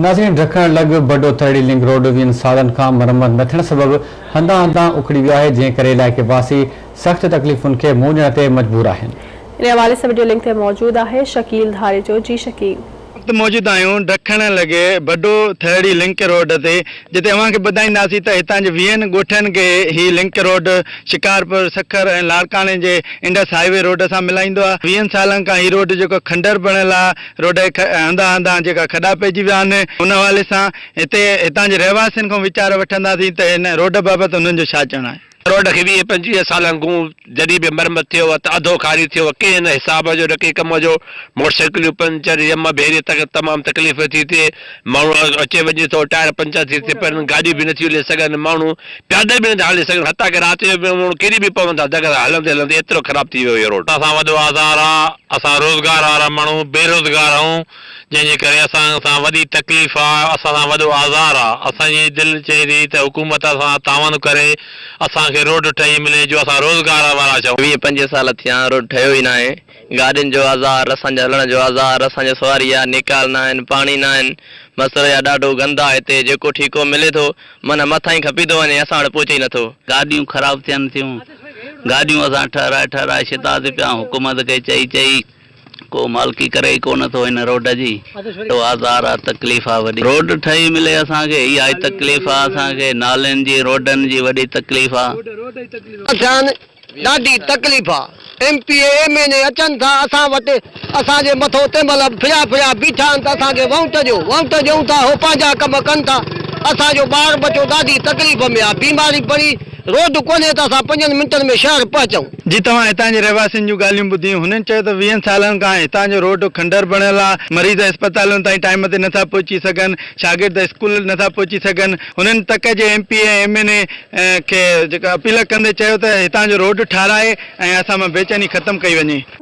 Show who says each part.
Speaker 1: ناظرين ڊکڻ لڳ بڊو Tharri link road ويهن سالن کان مرمت نه ٿيڻ سبب هنڌان هنڌان اکڙي ويو آهي جنهن ڪري علائقي واسي سخت تڪليفن کي منهن ڏيڻ تي مجبور آهن.
Speaker 2: ان حوالي سان وڊيو لنڪ تي موجود آهي شڪيل ڌاريجو جي شڪيل.
Speaker 3: وقت موجود آهيون ڊکڻ لڳ بڊو ٿرڙي لنڪ روڊ تي جتي اوهان کي ٻڌائينداسين ته هتان جي ويهن ڳوٺن کي هي لنڪ روڊ شڪارپور، سکر ۽ لاڙڪاڻي جي انڊس هاء وي روڊ سان ملائيندو آهي ويهن سالن کان هي روڊ جيڪو کنڊر بڻيل آهي روڊ جي هنڌان هنڌان جيڪا کڏا پئجي ويا آهن ان حوالي سان هتي هتان جي رهواسين کان ويچار وٺنداسين ته هن روڊ بابت انهن جو ڇا چوڻ آهي.
Speaker 4: روڊ کي 20 25 سالن کان جڏهن به مرمت ٿيو ته اڌو کاري ٿيو ڪنهن نه حساب جو نه ڪنهن ڪم جو موٽرسائيڪليون پنچر يم ڀيري تڪ تمام تڪليف ٿي ٿئي ماڻهو اچي وڃي ٿو ٽائر پنچر ٿي ٿي پون گاڏيون به نٿيون هلي سگهن ماڻهو پيادل به نٿا هلي سگهن حتيٰ ڪه رات جو به ماڻهو ڪري به پون ٿا دڳ تان هلندي هلندي ايترو خراب ٿي ويو اهو روڊ.
Speaker 5: اسان سان وڏو آزار آ اسان روزگار وارا ماڻهو بيروزگار آهيون جنهن جي ڪري اسان سان وڏي تڪليف آ اسان سان وڏو آزار آ اسان جي دل چئي ٿي ته حڪومت اسان سان تعاون ڪري اسان کي روڊ ٺهي ملي جو اسان روزگار وارا ڇئون.
Speaker 6: 20 25 سال ٿيا روڊ ٺهيو ئي ناهي گاڏين جو آزار اسان جي هلڻ جو آزار اسان جي سواري جا نيڪال ناهن پاڻي ناهن مسئلو يا ڏاڍو گند آ هتي جيڪو ٺيڪو ملي ٿو معنيٰ مٿان ئي کپي ٿو وڃي اسان وٽ پهچي ئي نٿو.
Speaker 7: گاڏيون خراب ٿين ٿيون گاڏيون اسان ٺهرائي ٺهرائي شتا ٿي پيا حڪومت کي چئي چئي ڪو مالڪي ڪري ئي ڪونه ٿو هن روڊ جي ڏاڍو آزار آ تڪليف آ وڏي روڊ ٺهي ملي اسان کي اها ئي تڪليف آ اسان کي نالين جي روڊن جي وڏي تڪليف آ.
Speaker 8: اسان ڏاڍي تڪليف آ M P A M N A اچن ٿا اسان وٽ اسان جي مٿو تنهن مهل به ڦريا ڦريا بيٺا آهن ته اسان کي وونٽ ڏيو وونٽ ڏيون ٿا هو پنهنجا ڪم ڪن ٿا اسان جو ٻار ٻچو ڏاڍي تڪليف ۾ آ بيماري پڙي روڊ ڪونهي ته اسان پنجن منٽن ۾ شهر پهچون.
Speaker 3: جي توهان هتان جي رهواسين جون ڳالهيون ٻڌيون هنن چيو ته ويهن سالن کان هتان جو روڊ کنڊر بڻيل آ مريض اسپتالن تائين ٽائيم تي نٿا پهچي سگهن شاگرد اسڪول نٿا پهچي سگهن هنن تڪ جي M P A ۽ M N A کي جيڪا اپيل ڪندي چيو ته هتان جو روڊ ٺاهرائي ۽ اسان مان بيچيني ختم ڪئي وڃي.